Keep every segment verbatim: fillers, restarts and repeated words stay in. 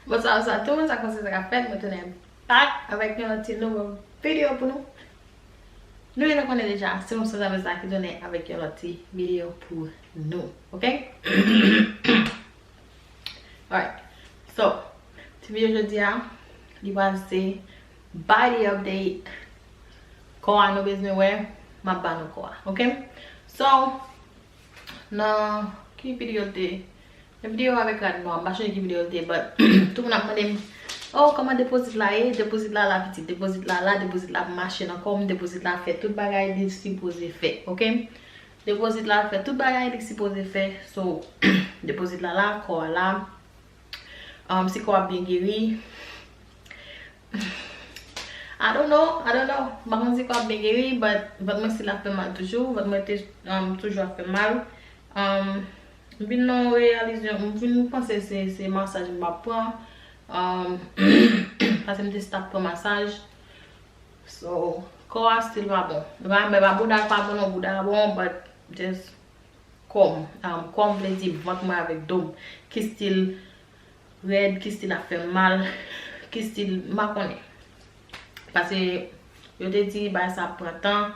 Bonswa, bonswa tout moun, sa k pase, sa k ap fèt, mwen tounen back avèk yon lòt ti nouvo videyo pou nou. Nou gentan konnen deja, se yon sezon sa ki tounen avèk yon lòt ti videyo pou nou, ok? Alright, so, ti videyo jodi a, li pral se body update. Kò a nou bezwen wè, m ap ba nou kò a, ok? So, nan ki videyo l te? Nan videyo avèk rad nwa, m pa sonje ki videyo l te, but tout moun ap mande m, oh, kòman depozit la ye? Depozit la la, pitit. Depozit la la, depozit la ap mache nan kò m, depozit la ap fè tout bagay li sipoze fè, ok? Depozit la ap fè tout bagay li sipoze fè. So, depozit la la, kò a la. Um, si kò a ap byen geri. I don't know, I don't know. M pa konn si kò ap byen geri, but vant mwen still ap fè mal toujou. Vant mwen te um, toujou ap fè mal. Um, m vin nan yon reyalizyon, m vin panse se, se masaj m ap pran. Um, paske m te stop pran masaj. So, kò a still pa bon. E pa, e pa bouda k pa bon non, bouda a bon, but just kò m. Um, kò m vle di vant mwen avèk do m. Ki still rèd, ki still ap fè m mal, ki still, m pa konnen. Paske yo te di bagay sa ap pran tan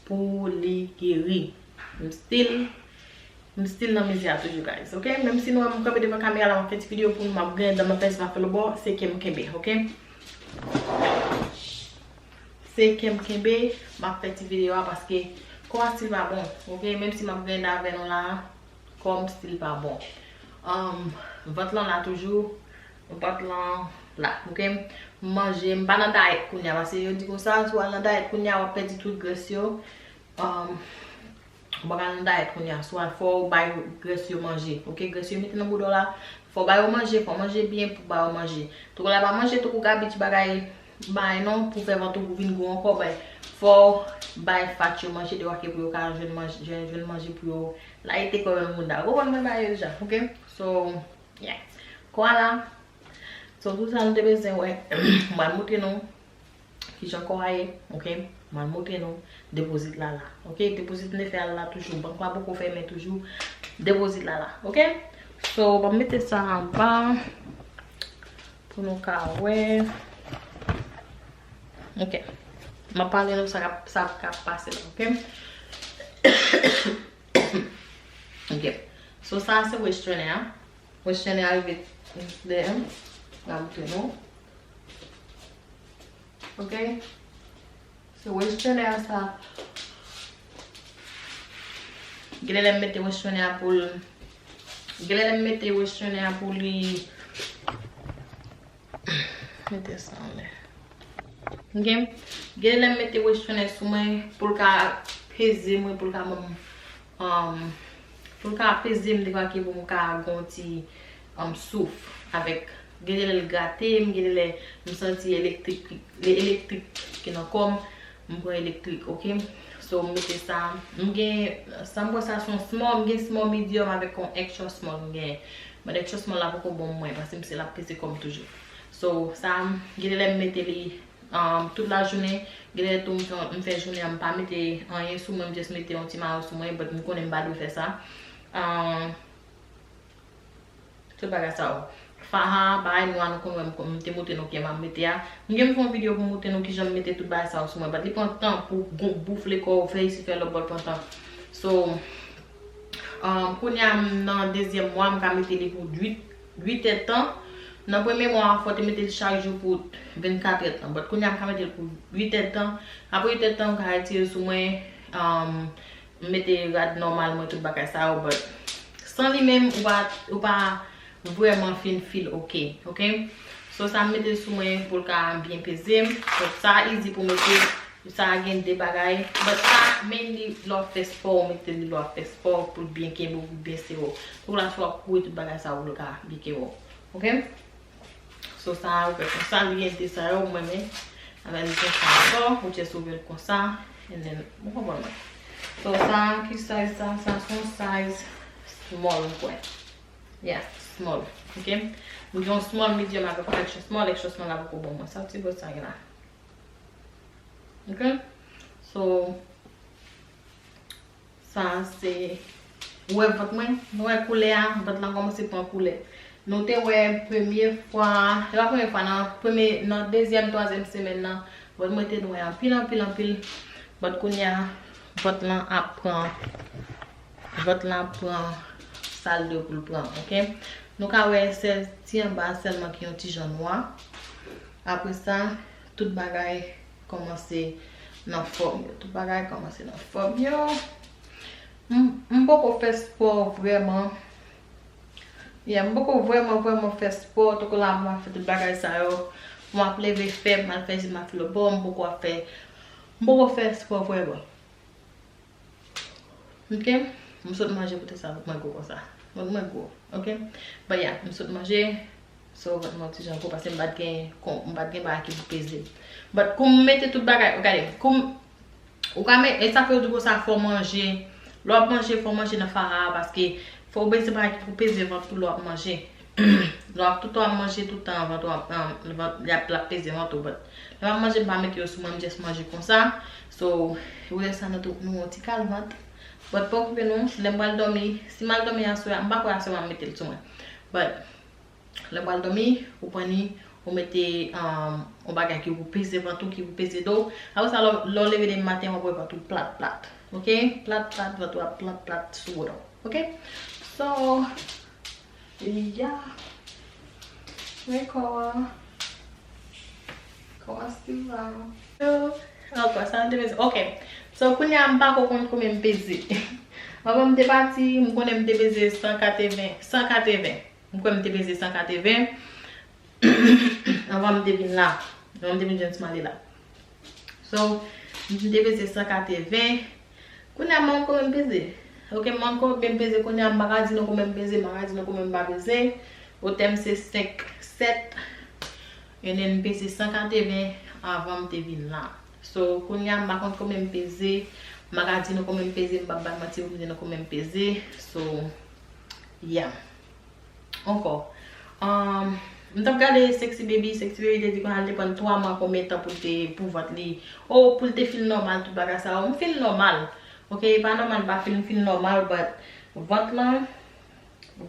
pou li geri. M still, m still nan mizè a toujou, guys, ok? Menm si nou wè m kanpe devan kamera la, m ap fè ti videyo pou nou, m ap griyen dan, m ap fè sa, m ap fè lòtbò, se kè m kenbe, ok? Se kè m kenbe, m ap fè ti videyo a paske kò a still pa bon, ok? Menm si m ap griyen dan avè nou la, kò m still pa bon. Um, vant lan la toujou, vant lan la, ok? M manje, m pa nan dayèt kounye a, paske yo di konsa, si w al nan dayèt kounye a, w ap pèdi tout grès yo. Um, ou pa ka nan dayèt kounye a, si w al fò w bay grès yo manje, ok? Grès yo mete nan bouda w la, fò w ba yo manje, fò w manje byen pou w ba yo manje. Tankou lè pa manje, tankou gabi ti bagay, bay non, pou fè vant ou vin gwo ankò, bay, fò w bay fat yo manje, de fason pou yo ka jwenn manje, jwenn, jwenn manje pou yo layite kò yo nan mouda. Ou konprann mwen bay yo deja, ok? So, yeah. Kò a la. So, tout sa nou te bezwen wè, m pral montre nou kijan kò a ye, ok? M pral montre nou depozit la la, ok? Depozit m te fè a la toujou, bank la poko fèmen toujou, depozit la la, ok? So, ban m mete sa anba pou nou ka wè. Ok. M ap pale nou sa k ap, sa k ap pase la, ok? Ok. So, sa a se waist trainer a. Waist trainer a rive dèyè m. M ap montre nou. Ok. Se waist trainer a sa. Genlè lè m mete waist trainer a pou l, genlè lè m mete waist trainer a pou li, mete sa anlè. Ok. Genlè lè m mete waist trainer sou mwen pou l ka peze mwen, pou l ka ban m, um, pou l ka peze m, de fason pou m ka gen yon ti, um, souf avèk, genlè lè l grate m, genlè lè m santi elektrik, elektrik ki nan kò m, m pran elektrik, ok? So, m mete sa, m gen, sa m pran sa se yon small, m gen small, medium avèk yon extra small m gen. But extra small la poko bon mwen, paske m se l ap peze kò m toujou. So, sa, genlè lè m mete li, um, tout lajounen, genlè tou m fè, m fè jounen an, m pa mete anyen sou mwen, m just mete yon ti mayo sou mwen, but m konnen m pa dwe fè sa. Um, Tout bagay sa yo. Faha, bagay nwa nou konn wè m, m te montre nou ke m ap mete a. M gen pou fè yon videyo pou m montre nou kijan m mete tout bagay sa yo sou mwen. But li pran tan pou gon boufle kò w, fè isi, fè lòtbò, l pran tan. So, um, kounye a m nan dezyèm mwa, m ka mete li pou uit, uit èdtan. Nan premye mwa a, fò w te mete l chak jou pou vennkat èdtan. But kounye a m ka mete l pou uit èdtan. Apre uit èdtan, m ka retire l sou mwen. Um, M mete rad nòmal mwen, tout bagay sa yo, but san li menm, ou pa, ou pa vrèman fin feel ok, ok? So, sa m mete l sou mwen pou l ka byen peze m. So, sa easy pou mete, sa gen de bagay. But sa, mainly, lè w ap fè spò, ou mete li lè w ap fè spò pou l byen kenbe w, pou l byen sere w. Pou la, fò w ap kouri tout bagay sa yo pou l ka byen kenbe w. Ok? So, sa a, ou fè konsa, li gen de sa yo, mwen renmen. Avè li konsa ankò, ou just ouvè l konsa, and then, ou konprann mwen. So, sa a, ki size sa? Sa se yon size small, m kwè. Yeah, small. Ok? M gen yon small, medium avèk yon extra small, extra small la poko bon mwen. Sa ti bòt sa gen la. Ok? So, Sa se, ou wè vant mwen? Nou wè koulè a? Vant lan kòmanse pran koulè. Nou te wè premye fwa, se pa premye fwa, nan premye, nan dezyèm, twazyèm semèn nan, vant mwen te nwè anpil, anpil, anpil. But kounye a, vant lan ap pran, vant lan ap pran sa l dwe pou l pran, oke? Nou ka wè se ti anba sèlman ki yon ti jan nwa. Apre sa, tout bagay kòmanse nan fòm yo. Tout bagay kòmanse nan fòm yo. M, m poko fè spò vrèman. Yeah, m poko vrèman, vrèman fè spò. Tankou la, m ap fè tout bagay sa yo. M ap leve fè, m al fè jimnastik lòtbò, m poko ap fè, m poko fè spò vrèman. Oke? M sot manje poutèt sa, vant mwen gwo konsa. Vant mwen gwo, oke? But yeah, m sot manje, so vant mwen ti jan gwo, paske m pa t gen, kon, m pa t gen bagay ki pou peze m. But kou m mete tout bagay, gade, kou m, ou ka met, e sa fè yo di konsa, fò manje. Lè w ap manje, fò manje nan fara a, paske fò w mete bagay ki pou peze vant ou lè w ap manje. Lè w ap, tout w ap manje tout tan, vant ou ap, um, vant, l ap, l ap peze vant ou, but lè m ap manje, m pa mete yo sou mwen, m just manje konsa. So, ou wè sa, nou tou, nou yon ti kal vant. But pa okipe nou, lè m pral dòmi, si m al dòmi aswè a, m pa kwè aswè m ap mete l sou mwen. But lè m pral dòmi, ou pran li, ou mete, um, yon bagay ki pou peze vant ou, ki pou peze do w. Apre sa, lè, lè w leve demen maten, w ap wè vant ou plat, plat. Oke? Plat, plat, vant ou ap plat, plat sou bouda w. Oke? So, yeah. Men kò a. Kò a still la. Yo, ankò, sa m te peze. Oke. So, kounye a, m pa ko konn konbyen m peze. Anvan m te pati, m konnen m te peze san katreven, san katreven. M kwè m te peze san katreven. Anvan m te vin la. Anvan m te vin jwenn Smiley la. So, m te peze san katreven. Kounye a, m konbyen m peze. Oke, m konbyen m peze kounye a, m pa ka di nou konbyen m peze, m pa ka di nou konbyen m pa peze. Otè m se senk sèt. And then m peze san katreven anvan m te vin la. So, kounye a, m pa konn konbyen m peze. M pa ka di nou konbyen m peze, m p ap bay manti pou m di nou konbyen m peze. So, yeah. Ankò. Um, m t ap gade Sexy Baby, Sexy Baby te di konsa l te pran twa mwa konbyen tan pou l te, pou vant li. Oh, pou l te fin nòmal, tout bagay sa yo. M fin nòmal. Oke, e pa nòmal, m pa fin, m fin nòmal, but vant lan,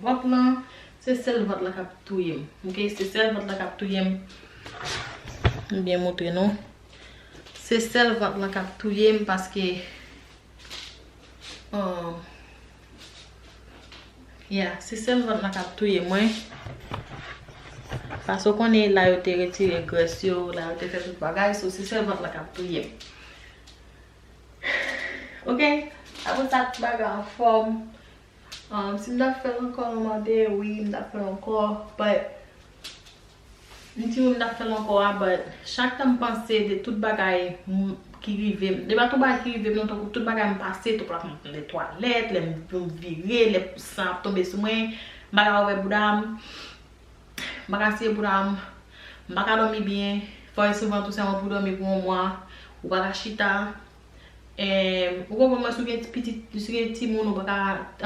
vant lan, se sèl vant lan k ap touye m. Oke, se sèl vant lan k ap touye m. M byen montre nou. Se sèl vant lan k ap touye m paske, um, yeah, se sèl vant lan k ap touye mwen. Paske w konnen la yo te retire grès yo, la yo te fè tout bagay, so se sèl vant lan k ap touye m. Oke? Apre sa, tout bagay anfòm. Um, si m t ap fè l ankò, nou mande, wi, m t ap fè l ankò, but m di wi, m t ap fè l ankò a, but chak tan m panse de tout bagay m, ki rive m, de pa tout bagay ki rive m, non, tankou tout bagay m pase, tankou la m nan twalèt, lè m, m vire, lè san ap tonbe sou mwen, m pa ka ouvè bouda m. M pa ka siye bouda m, m pa ka dòmi byen. Fò e souvan tou sèlman pou dòmi pou yon mwa. Ou pa ka chita. Em, ou konprann mwen, si w gen ti pitit, si w gen timoun, ou pa ka,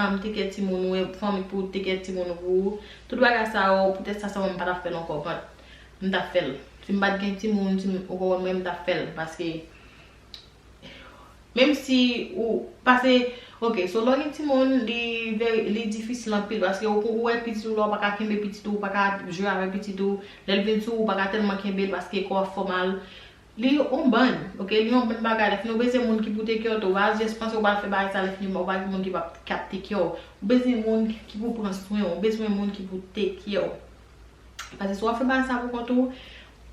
em, teke timoun ou, e fanmi pou teke timoun ou pou ou. Tout bagay sa yo, poutèt sa sèlman m pa t ap fè l ankò, but m t ap fè l. Si m pa t gen timoun, si m, ou konprann mwen, m t ap fè l. Paske Menm si ou pase, oke, so lè w gen timoun, li vè, li difisil anpil, paske ou, ou wè pitit ou la, ou pa ka kenbe pitit ou, ou pa ka jwe avèk pitit ou, lè l vin sou ou, ou pa ka tèlman kenbe l, paske kò a fè w mal. Li yon bann, oke, li yon bann bagay, lè fini ou bezwen moun ki pou take care w tou, ou pa just panse ou pral fè bagay sa, lè fini ou pa gen moun ki p ap, k ap take care w. Ou bezwen moun ki pou pran swen w, ou bezwen moun ki pou take care w. Paske si w ap fè bagay sa pou kont ou,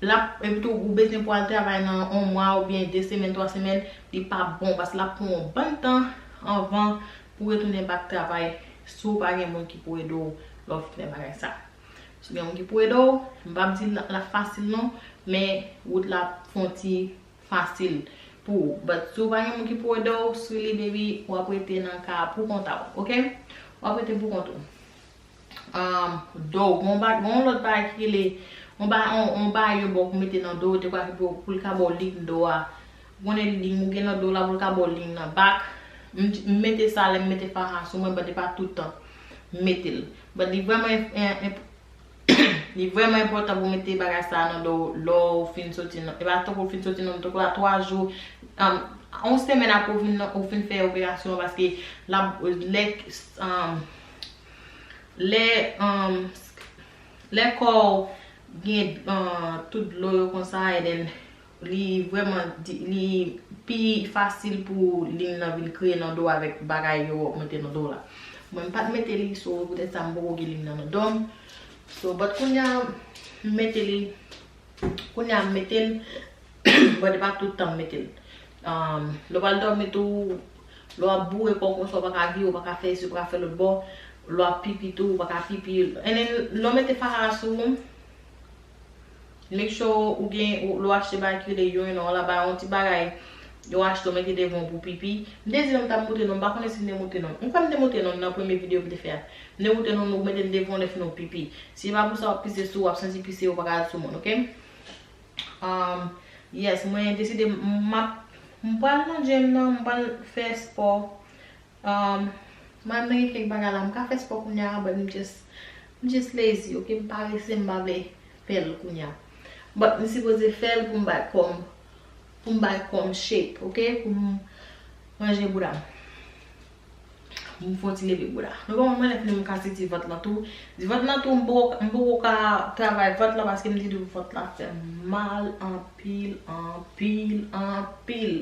l ap, epi tou, ou bezwen pou al travay nan yon mwa oubyen de semèn, twa semèn, li p ap bon, paske l ap pran yon bann tan anvan pou w retounen bak travay, si w pa gen moun ki pou ede w lè w fin fè bagay sa. Si w gen moun ki pou ede w, m p ap di l, l ap fasil non, men wout la ap fè yon ti fasil pou ou. But si w pa gen moun ki pou ede w, sou li, baby, w ap rete nan ka pou kont a w, oke? W ap rete pou kont ou. Um, do, gon ba-, gon lòt bagay ki rele, on ba-, on, on bagay yo ba w pou mete nan do, te kwa ki pou, pou l ka ba w liy nan do a. Ou konnen liy ou gen nan do la pou l ka ba w liy nan bak. M, m mete sa lè m mete faja sou mwen, but e pa tout tan m mete l. But li vrèman en-, en-, en-, li vrèman enpòtan pou w mete bagay sa nan do w lè w fin soti nan, e pa tankou w fin soti nan, tankou la twa jou, um, yon semèn apre w fin, ou fin fè operasyon an, paske l ap, lè, um, lè, um, Lè kò w gen uh, tout dlo yo konsa, and then li vrèman di- li pi fasil pou lim nan vin kreye nan do avèk bagay yo ogmante nan do la. Mwen m pa t mete li, so poutèt sa m poko gen lim nan nan do m. So but kounye a m mete li, kounye a m mete l, but e pa tout tan m mete l. Um, lè w pral dòmi tou, lè w ap boure kò w konsa, w pa ka vire, w pa ka fè isi, w pa ka fè lòt bò. Lè w ap pipi tou, w pa ka pipi. And then lè w mete fatra sou ou, make sure ou gen, ou- lè w achte bagay ki rele urinal la, ba yon ti bagay yo achte w mete devan w pou pipi. M te di nou m t ap montre nou, m pa konnen si m te montre nou. M kwè m te montre nou nan premye videyo m te fè a. M te montre nou, nou mete l devan w lè fini w pipi. Si se pa pou sa w ap pise sou ou, w ap santi pise ou pa ka al sou moun, oke? Um, yes, mwen deside m ap m pral nan gym nan, m pral fè spò. Um, mwen menm gen kèk bagay la, m ka fè spò kounye a, but m just, m just lazy, oke? M parese, m pa vle fè l kounye a. But m sipoze fè l pou m bay kò m, pou m bay kò m shape, oke? Pou m ranje bouda m. Pou m fè yon ti leve bouda. Nou konprann mwen lè fini m ka sezi vant lan tou. Di vant lan tou, m poko, m poko ka travay vant lan paske m di nou vant la fè m mal anpil, anpil, anpil.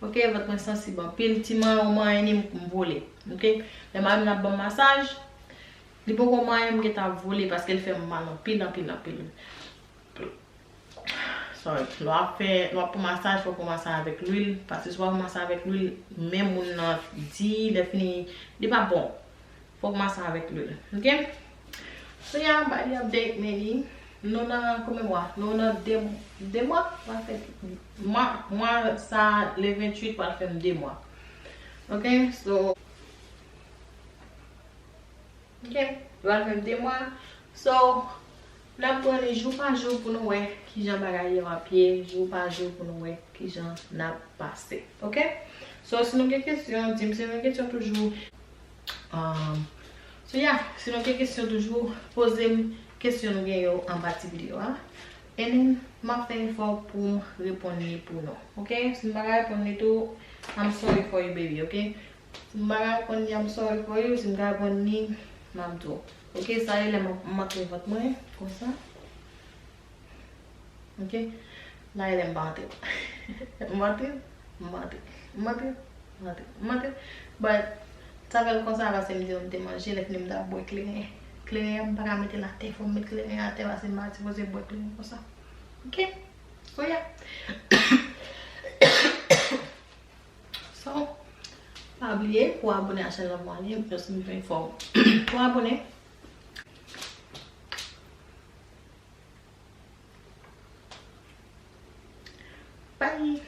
Oke, vant mwen sansib anpil. Ti manyen w manyen li, m vole. Oke? Lè mari m ap ban m masaj, li poko manyen m gentan vole paske l fè m mal anpil, anpil, anpil. Sorry. Lè w ap fè, lè w ap pran masaj, fò w pran masaj avèk lwil. Paske si w pa pran masaj avèk lwil, men moun nan di, lè fini, li pa bon. Fò w pran masaj avèk lwil. Oke? So yeah, body update, men li. Nou nan konbyen mwa? Nou nan de, de mwa? Mwa fè, mwa, mwa sa le venntuit pral fè m de mwa. Oke? So, oke? Pral fè m de mwa. So, n ap pran li jou pa jou pou nou wè kijan bagay yo ap ye, jou pa jou pou nou wè kijan n ap pase. Oke? So, si nou gen kesyon, di m si nou gen kesyon toujou. Um, so, yeah, si nou gen kesyon toujou, poze m kesyon nou gen yo anba ti videyo a. And then, m ap fè efò pou m reponn li pou nou. Oke? Si m pa ka reponn li tou, I'm sorry for you, baby, oke? Si m pa ka reponn li, I'm sorry for you. Si m ka reponn li, m ap di w. Oke, sa e lè m ap, m ap antre vant mwen, konsa. Oke? La e lè m pa antre. M antre, m antre, m antre, m antre, m antre. But, sa fè l konsa, paske m di w m te manje, lè fini m t ap bwè kleren. Kleren an, m pa ka mete l atè, fò m met kleren an atè, paske m pa sipoze bwè kleren konsa. Oke? So, yeah. So, pa bliye pou abone a chanèl mwen li, just m vin fò pou abone. Bye!